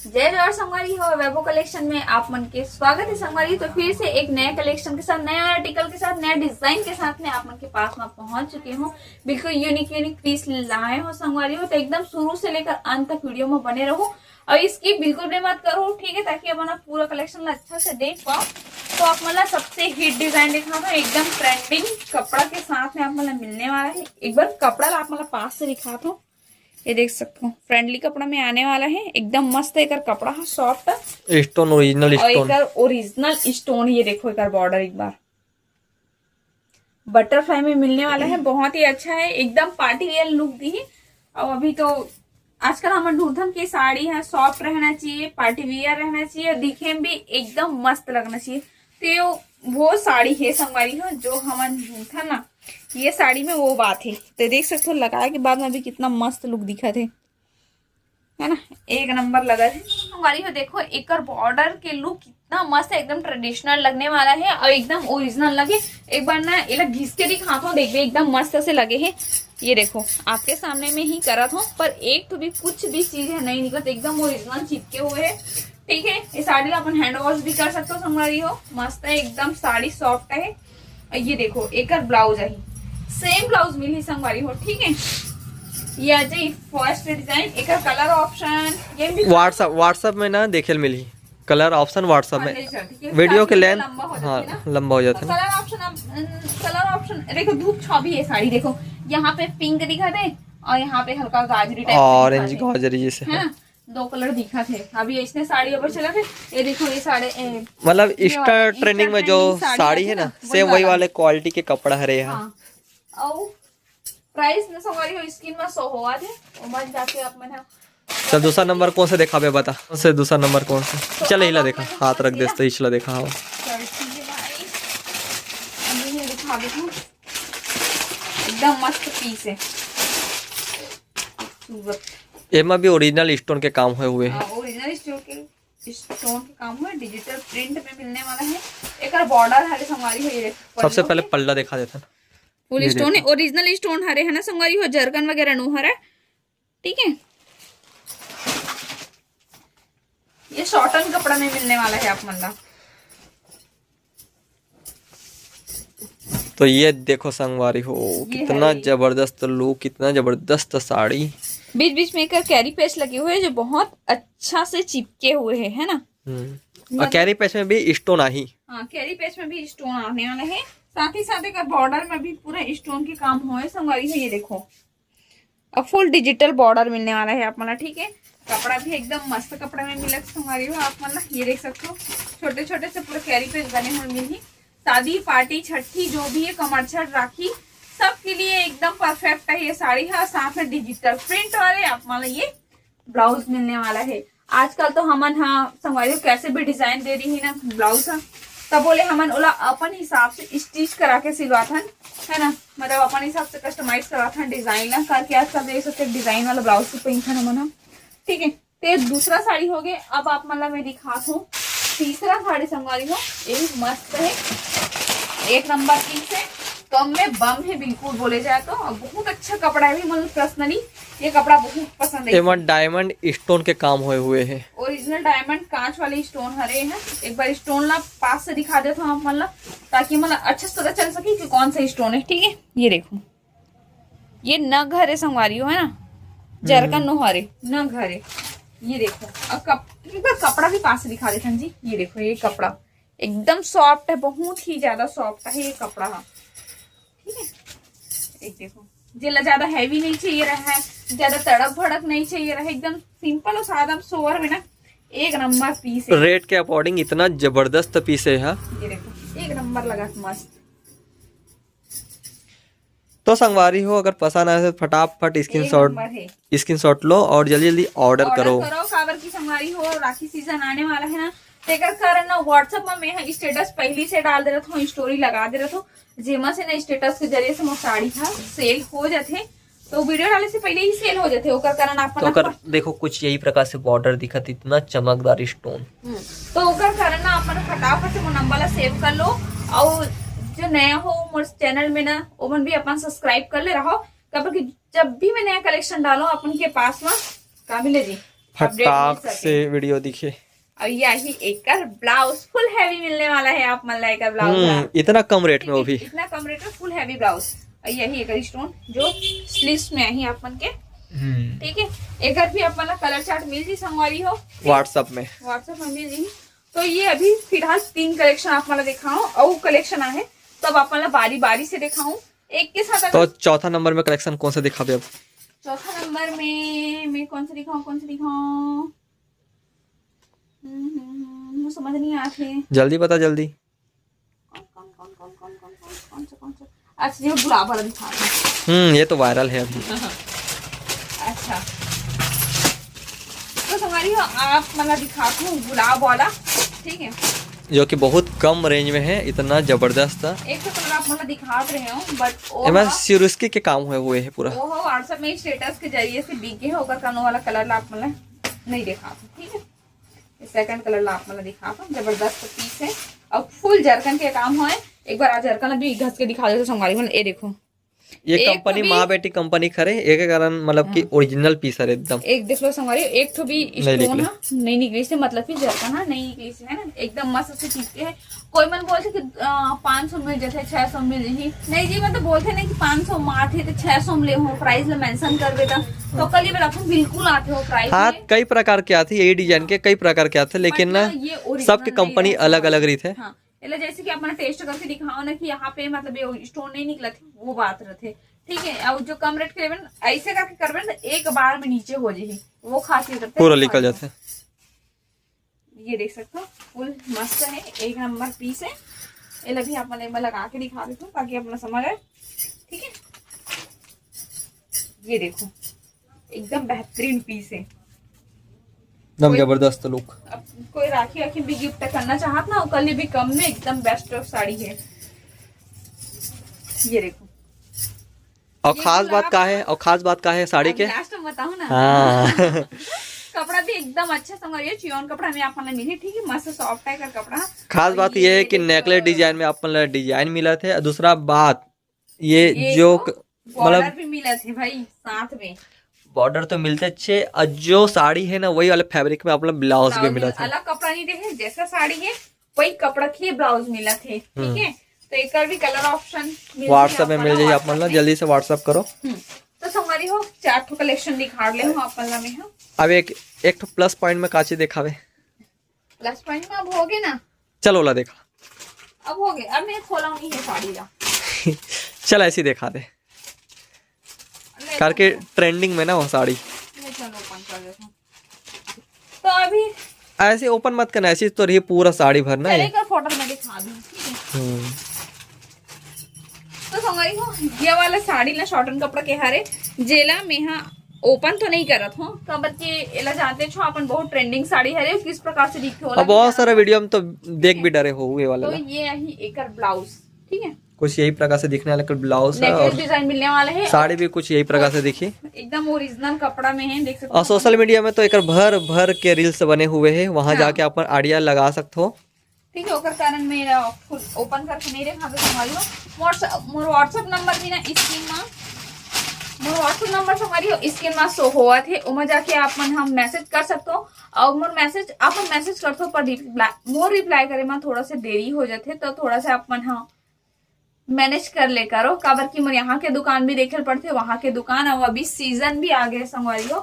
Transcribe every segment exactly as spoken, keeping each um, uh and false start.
जय जोहार संगवारी हो, वैभव कलेक्शन में आप मन के स्वागत है संगवारी। तो फिर से एक नया कलेक्शन के साथ, नया आर्टिकल के साथ, नया डिजाइन के साथ मैं आप मन के पास में पहुंच चुकी हूँ। बिल्कुल यूनिक यूनिक पीस लाए हो संगवारी हो, तो एकदम शुरू से लेकर अंत तक वीडियो में बने रहो और इसकी बिल्कुल भी मत करो, ठीक है, ताकि अपन आप पूरा कलेक्शन ला अच्छा से देख पाओ। तो आप मन ला सबसे हिट डिजाइन दिखाता हूँ, एकदम ट्रेंडिंग कपड़ा के साथ में आप मन ला मिलने वाला है। एक बार कपड़ा ला आप मन ला पास से दिखाता हूँ, ये देख सकते हो, फ्रेंडली कपड़ा में आने वाला है, एकदम मस्त है एकर कपड़ा, सॉफ्ट। स्टोन ओरिजिनल और स्टोन। एकर ओरिजिनल स्टोन, ये देखो एकर बॉर्डर एक बार बटरफ्लाई में मिलने वाला है, बहुत ही अच्छा है, एकदम पार्टी वियर लुक दी है। और अभी तो आजकल हमन ढूंढथन के साड़ी है सॉफ्ट रहना चाहिए, पार्टी वियर रहना चाहिए, दिखे में भी एकदम मस्त लगना चाहिए। तो ये वो साड़ी है संगवारी हो जो हमन ढूंढथन ना, ये साड़ी में वो बात है। तो देख सकते हो लगाए के बाद में भी कितना मस्त लुक दिखत है, है ना, एक नंबर लगा है संगवारी हो। देखो एकर बॉर्डर के लुक कितना मस्त है, एकदम ट्रेडिशनल लगने वाला है और एकदम ओरिजिनल लगे। एक बार ना एला घिस के दिखाता हूँ, देखबे एकदम मस्त से लगे है। ये देखो आपके सामने में ही करत हूँ, पर एक तो भी कुछ भी चीज है नहीं निकलत, एकदम ओरिजिनल चिपके हुए है। ठीक है, ये साड़ी ला अपन हैंड वॉश भी कर सकते हो संगवारी हो, मस्त है एकदम, साड़ी सॉफ्ट है। और ये देखो एकर ब्लाउज है, सेम ब्लाउज मिली संगवारी हो, ठीक है। ये आ जाए फर्स्ट डिजाइन, एकर कलर ऑप्शन ये भी WhatsApp WhatsApp में ना देखे ल मिलही, कलर ऑप्शन WhatsApp में। अच्छा, ठीक है। वीडियो के साड़ी लेंथ, लंबा हो जाती हाँ, है ना। लंबा हो जाता है ना। कलर ऑप्शन, कलर ऑप्शन देखो, धूप छवि है साड़ी, देखो यहाँ पे पिंक दिखा दे और यहाँ पे हल्का गाजरी टाइप ऑरेंज गाजरी जैसे, है ना, दो कलर दिखा थे। अभी इसने साड़ी ऊपर चला थे, ये देखो ये साड़ी ए, मतलब ये इंस्टा वाला, ट्रेंडिंग में इंस्टा जो ट्रेंडिंग साड़ी साड़ी है है ना, ना, वही सेम वही वाला। वाले क्वालिटी के कपड़ा हरे यहाँ। हाँ। और प्राइस में संगवारी हो स्क्रीन में शो होवा थे, वो मन जाके आप मन हा चल दूसरा नंबर कौन से देखाबे बता, कौन से दूसरा नंबर कौन से? तो चल अब इला आप देखा, मन हाथ रख देख दे ना। तो इचला देखा हो। चल ठीक है भाई, अब ये दिखा देती हूँ, एकदम मस्त पीस है, खूबसूरत। एमा भी ओरिजिनल स्टोन के काम हुए हुए हैं। ओरिजिनल स्टोन के, स्टोन के काम हुए, डिजिटल प्रिंट में मिलने वाला है। एकर बॉर्डर हरे संगवारी हो, ये देखो, सबसे पल्लू पहले के पल्ला दिखा देता ना। फुल ये स्टोन है, देखो। ओरिजिनल स्टोन हरे है ना संगवारी हो, जरकन वगैरह नो हरे, ठीक है। ये शॉटन कपड़ा में मिलने वाला है आप मन ला। तो ये देखो संगवारी हो, ये कितना है। जबरदस्त लुक, कितना जबरदस्त साड़ी। बीच बीच में एकर कैरी पेच लगे हुए हैं जो बहुत अच्छा से चिपके हुए हैं, है ना। हम्म। और कैरी पेच में भी स्टोन आही। हाँ, कैरी पेच में भी स्टोन आने वाला है, साथ ही साथ एकर बॉर्डर में भी पूरा स्टोन के काम हुए संगवारी हो। ये देखो, अब फुल डिजिटल बॉर्डर मिलने वाला है आप मन ला, ठीक है। कपड़ा भी एकदम मस्त कपड़ा में मिलत संगवारी हो आप मन ला। ये देख सकते हो, छोटे छोटे से पूरा कैरी पेच बने हुए मिलही। शादी पार्टी, छठी, जो भी है, कमरछठ, राखी, सबके लिए एकदम परफेक्ट है ये साड़ी है। साथ में डिजिटल प्रिंट वाले आप मन ला ये ब्लाउज मिलने वाला है। आजकल तो हमन हा संगवारी हो कैसे भी डिजाइन दे रही है ना ब्लाउज हा, तब बोले हमन ओला अपन हिसाब से स्टिच करा के सिलवाथन, है ना, मतलब अपन हिसाब से कस्टमाइज करवाथन डिजाइन ला करके। आजकल तो ये सब डिजाइन वाला ब्लाउज भी पहिनथन हमन हा, ठीक है। तो ये दूसरा साड़ी हो गए। अब आप मन ला मैं दिखात हूँ तीसरा साड़ी संगवारी हो, ये भी मस्त है, एक नंबर पीस है, कम में बम है बिल्कुल बोले जाए तो। और बहुत अच्छा कपड़ा है, मतलब पर्सनली ये कपड़ा बहुत पसंद है। एमा डायमंड स्टोन के काम हुए हुए हैं। ओरिजिनल डायमंड कांच वाले स्टोन हरे हैं। एक बार स्टोन ला पास से दिखा देता हूँ आप मन ला, ताकि मतलब अच्छे से पता चल सके कि कौन सा स्टोन है, ठीक है। ये देखो, ये नग हरे संगवारी हो, है ना, जरकन नो हरे, नग हरे। ये देखो, और कप-, एक बार कपड़ा भी पास से दिखा देता हूँ जी। ये देखो, ये कपड़ा एकदम सॉफ्ट है, बहुत ही ज्यादा सॉफ्ट है ये कपड़ा हा, ठीक है। एक देखो, जेला ज्यादा हैवी नहीं चाहिए रहा है, ज्यादा तड़क भड़क नहीं चाहिए रहा है, एकदम सिंपल और सादा सोवर में ना एक नंबर पीस है। रेट के अकॉर्डिंग इतना जबरदस्त पीस है यहाँ। ये देखो, एक नंबर लगा मस्त। तो संगवारी हो, अगर पसंद आए तो फटाफट एक स्क्रीनशॉट नंबर है। स्क्रीनशॉट लो और जल्दी जल्दी ऑर्डर ऑर्डर करो। करो, काबर की संगवारी हो, राखी सीजन आने वाला है ना, तेकर कारण ना WhatsApp में मैं स्टेटस पहली से डाल दे रहत हूँ, स्टोरी लगा दे रहत हूँ, जेमा से ना स्टेटस के जरिए से मोर साड़ी हा सेल हो जाथे। तो वीडियो डाले से पहले ही सेल हो जाथे, ओकर कारण आप तो ओकर देखो कुछ यही प्रकार से बॉर्डर दिखत, इतना चमकदार स्टोन। हम्म, तो ओकर कारण ना आप मन फटाफट से मोर नंबर ला सेव कर लो, और जो नया हो मोर चैनल में ना, ओमन भी अपन सब्सक्राइब कर ले रहो, काबर कि जब भी मैं नया कलेक्शन डालो अपन के पास में, का मिले जी, फटाक से वीडियो दिखे। और यही एकर ब्लाउज फुल हैवी मिलने वाला है आप मन ला, एकर ब्लाउज हम्म, इतना कम रेट में, वो भी इतना कम रेट में, फुल हैवी ब्लाउज। और यही एकर स्टोन जो स्लीव्स में आही आप मन के। हम्म। ठीक है, एकर भी आप मन ला कलर चार्ट मिल जी संगवारी हो, WhatsApp में। WhatsApp में मिल जी। तो ये अभी फिलहाल तीन कलेक्शन आप मन ला दिखाऊं, और कलेक्शन आहे तब आप मन ला बारी बारी से दिखाऊं एक के साथ। तो अगर चौथा नंबर में कलेक्शन कौन सा दिखाबे अब? चौथा नंबर में मैं कौन सा दिखाऊं, कौन सा दिखाऊं? हम्म, हम्म, हम्म, मुझे समझ नहीं आते। जल्दी बता, जल्दी। कौन, कौन, कौन, कौन, कौन, कौन, कौन, कौन सा, कौन सा? अच्छा, ये गुलाब वाला दिखा दो। हम्म, ये तो वायरल है अभी। अच्छा, तो संगवारी हो, आप मन ला दिखाती हूँ गुलाब वाला, ठीक है? जो कि बहुत कम रेंज में है, इतना जबरदस्त था। एक तो कलर आप मन ला दिखात रहे हो, but वो एमा हा सिरुस्की के काम हुए हुए है पूरा। वो हा WhatsApp में स्टेटस के जरिए से बिके है, ओकर कनो वाला कलर ला आप मन ला नहीं दिखात हो, ठीक है? सेकंड कलर ला आप मन ला दिखात हो, जबरदस्त पीस है और फुल जरकन के काम है। एक बार आज जरकन अभी घस के दिखा देते संगवारी मन, ये देखो। ये एक कंपनी भी माँ बेटी कंपनी खरे, एक कारण मतलब कि हाँ। ओरिजिनल पीस हरे एकदम। एक देख लो संगवारी, एक ठो भी नहीं स्टोन निकले। हा नहीं निकली से, मतलब कि जरकन हा नहीं निकली से, है ना, एकदम मस्त से पीस के है। कोई मन बोलथे कि पाँच सौ मिल जाथे, छह सौ मिल जाही। नहीं जी, मैं तो बोलथे नहीं कि पाँच सौ में आथे तो छह सौ में ले हो, प्राइस ला मेंशन कर देता तो कल ये बेला बिल्कुल आथे हो प्राइस हाँ, में। कई प्रकार के आथे, यही डिजाइन के कई प्रकार के आथे, लेकिन ना ये ओरिजिनल सबके नहीं कंपनी रहता। अलग अलग रहिथे। हाँ, एला जैसे कि आप मन टेस्ट करके दिखाओ ना कि यहाँ पे मतलब ये स्टोन नहीं निकला थे, वो बात रहते। ठीक है, और जो कम रेट के लेबे ना, ऐसे करके करबे ना, एक बार में नीचे हो जाही, वो खासियत रहते पूरा निकल जाते। ये देख सकते हो, फुल मस्त है, एक नंबर पीस है। एला भी आप मन एक बार लगा के दिखा देते हो ताकि अपना समझ आए। ठीक है, ये देखो, एकदम बेहतरीन पीस है। एकदम कोई जबरदस्त लुक। अब कोई राखी आखी भी गिफ्ट करना चाहत ना, ओकर लिए भी कम में एकदम बेस्ट साड़ी है। ये देखो, और ये खास बात गुलाब का है, और खास बात का है साड़ी अब के? लास्ट में बताऊं ना। हाँ। कपड़ा भी एकदम अच्छा संगवारी हो, चियॉन कपड़ा में आप मन ला मिली, ठीक है, मस्त सॉफ्ट है का कपड़ा। खास और बात ये ये है कि देखो, नेकलेस डिजाइन में आप मन ला डिजाइन मिलत है, और दूसरा बात ये ये जो तो क-, बॉर्डर मतलब भी मिलत है भाई साथ में। बॉर्डर तो मिलते अच्छे, और जो साड़ी है ना वही वाले फैब्रिक में आप लोग ब्लाउज भी ब्लाउज मिलत है। अलग कपड़ा नहीं देखे, जैसा साड़ी है वही कपड़ा के ब्लाउज मिलत है, ठीक हम्म। है। तो एकर भी कलर ऑप्शन मिल जाही WhatsApp में आप मिल मन जाही आप मन ला, WhatsApp में। जल्दी से WhatsApp करो। हम्म। तो संगवारी हो, चार ठो कलेक्शन दिखा ले हूँ आप मन ला मैं, हाँ। अब एक, एक ठो प्लस पॉइंट में का चीज दिखावे? प्लस पॉइंट में अब हो गए ना। चल ओला देखा। अब हो गए, अब मैं खोला नहीं है साड़ी ला। चल ऐसी दिखा दे। ले करके चलो। ट्रेंडिंग में ना वो साड़ी। ले चलो, ओपन कर देता हूँ। तो अभी ऐसे ओपन मत करना, ऐसी तो रही पूरा साड़ी भरना है। चलेगा, फोटो में दिखा दूँ, ठीक है? हम्म। तो संगवारी हो, ये वाला साड़ी ना शॉटन कपड़ा के हरे, जेला मेहा ओपन तो नहीं करत हो, काबर कि एला जानते छो अपन बहुत ट्रेंडिंग साड़ी हरे, किस प्रकार से दिखथे ओला अब बहुत सारा वीडियो में तो देख भी डरे हो ये वाला तो ना। ये आही एकर ब्लाउज, ठीक है? कुछ यही प्रकार से दिखने वाला एकर ब्लाउज है नेकलेस और डिजाइन मिलने वाला है। साड़ी भी कुछ यही प्रकार से दिखी। एकदम ओरिजिनल कपड़ा में है, देख सकते और हो। सोशल मीडिया में तो एकर भर भर के रील्स बने हुए हैं, वहां हाँ। जाके अपन आइडिया लगा सकते हो। ठीक है, ओकर कारण मेरा खुद ओपन करके नहीं रखा तो संभाल लो। WhatsApp, मोर WhatsApp नंबर भी ना स्क्रीन में, मोर WhatsApp नंबर संगवारी हो स्क्रीन में शो होवत है, ओमा जाके आप मन हम मैसेज कर सकते हो। और मोर मैसेज आप मन मैसेज करते हो पर रिप्लाई, मोर रिप्लाई करे में थोड़ा सा देरी हो जाते, तो थोड़ा सा आप मन हम मैनेज कर ले करो, काबर कि मोर यहाँ के दुकान भी देखे ल पड़थे, वहाँ के दुकान, और अभी सीजन भी आ गए संगवारी हो।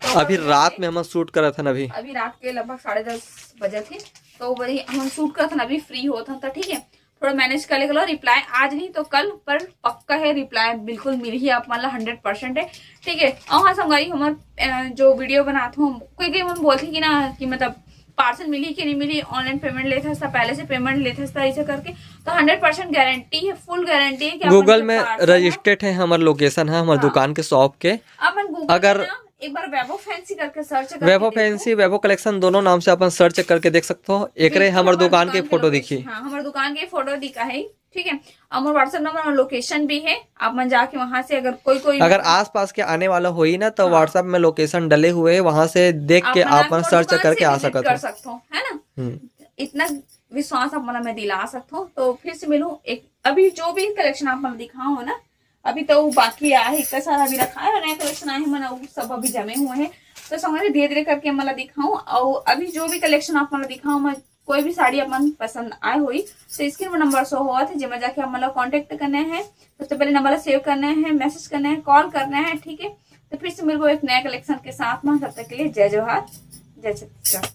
तो अभी रात में हम शूट करत हन अभी। अभी रात के लगभग साढ़े दस बजे थे, तो वही हम शूट करत हन, अभी फ्री होत हन, तो ठीक है, थोड़ा मैनेज कर ले करो। रिप्लाई आज नहीं तो कल, पर पक्का है रिप्लाई बिल्कुल मिलही आप मन ला, हंड्रेड परसेंट है, ठीक है। और हाँ संगवारी, हमर, अ, जो वीडियो बनात हूँ, कोई कोई मन बोलथे कि ना कि मतलब पार्सल मिली कि नहीं मिली, ऑनलाइन पेमेंट लेत हस त, पहले से पेमेंट लेत हस त, ऐसे करके, तो हंड्रेड परसेंट गारंटी है, फुल गारंटी है कि अपन गूगल के में पार्सल है। रजिस्टर्ड है हमर लोकेशन है, हमर हाँ। दुकान के शॉप के। अपन गूगल अगर में ना एक बार वैभव फैंसी करके सर्च करके वैभव देखो। फैंसी, वैभव कलेक्शन दोनों नाम से अपन सर्च करके देख सकते हो। एकरे बिल्कुल, हमर हमारे दुकान के दुकान के फोटो लोकेशन, दिखी। हाँ, हमारे दुकान के फोटो दिखा है, ठीक है। और मोर WhatsApp नंबर और लोकेशन भी है, आप मन जाके वहां से अगर कोई कोई अगर मतलब आसपास के आने वाला होई ना, तो हाँ। WhatsApp में लोकेशन डले हुए है, वहां से देख के आप मन आप आसपास सर्च दुकान करके से आ विजिट सकत कर हो। सकते हो, है ना? हम्म। इतना विश्वास आप मन ला मैं दिला सकता हूँ। तो फिर से मिलूँ एक, अभी जो भी कलेक्शन आप मन ला दिखाओ हो ना, अभी तो वो बाकी आए है, इतना सारा अभी रखा है, नया कलेक्शन आए हैं, मन वो सब अभी जमे हुए हैं। तो संगवारी धीरे धीरे करके आप मन ला दिखाऊं, और अभी जो भी कलेक्शन आप मन ला दिखाऊं मैं, कोई भी साड़ी आप मन पसंद आए होई तो स्क्रीन में नंबर शो होवत हे, जेमा जाके आप मन ला कॉन्टेक्ट करना हे। सबसे पहले नंबर ला सेव करना हे, मैसेज करना हे, कॉल करना हे, ठीक है। तो फिर से मिलबो एक नया कलेक्शन के साथ में, तब तक के लिए जय जोहार, जय छत्तीसगढ़।